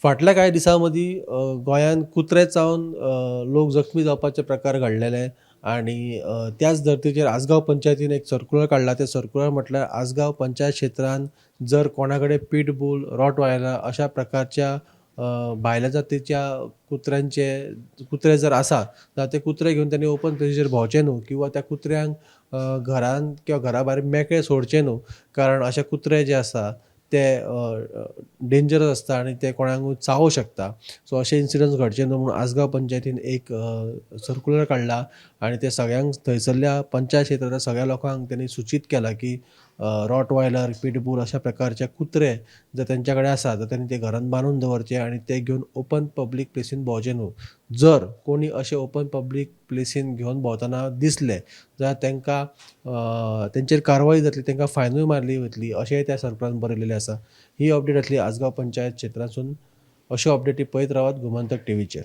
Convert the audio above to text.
फाटल्या कांय दिसां मदीं गोंयांत कुत्रे चावन लोक जखमी जावपाचे प्रकार घडलेले आनी त्याच धर्तीचेर आसगांव पंचायतीन एक सर्कुलर काडला. ते सर्कुलर म्हटल्यार आसगांव पंचायत क्षेत्रांत जर कोणा कडेन पिटबूल, रॉटवायलर अशा प्रकारच्या भायल्या जातीच्या कुत्र्यांचे कुत्रे जर आसा जाल्यार ते कुत्रे घेवन त्यांनी ओपन प्लेसीचेर भोंवचे न्हू किंवा त्या कुत्र्यांक घरान किंवा घरा भायर मेकळे सोडचे न्हू, कारण अशे कुत्रे जे आसा ते डेंजरस आसता आनी ते कोणाकूय चावूं शकता. सो अशे इन्सिडंट्स घडचे न्हू म्हणून आसगांव पंचायतीन एक सर्कुलर काडला आनी ते सगळ्यांक थंयसरल्या पंचायत क्षेत्रांतल्या सगळ्या लोकांक त्यांनी सुचीत केला की रॉटवायलर, पिटबूल अशा प्रकारचे कुत्रे जर तेंच्या कडेन आसा तर त्यांनी ते घरान बांदून दवरचे आनी ते घेवन ओपन पब्लीक प्लेसीन भोंवचे न्हू. जर कोणी अशे ओपन पब्लीक प्लेसीन घेवन भोंवतना दिसले जाल्यार तांकां तेंचेर कारवाय जातली, तांकां फायनूय मारली वतली अशेंय त्या सर्कुलरान बरयलेलें आसा. ही अपडेट आसली आसगांव पंचायत क्षेत्रांतसून. अश्यो अपडेटी पळयत रावात गोमंतक टीव्हीचेर.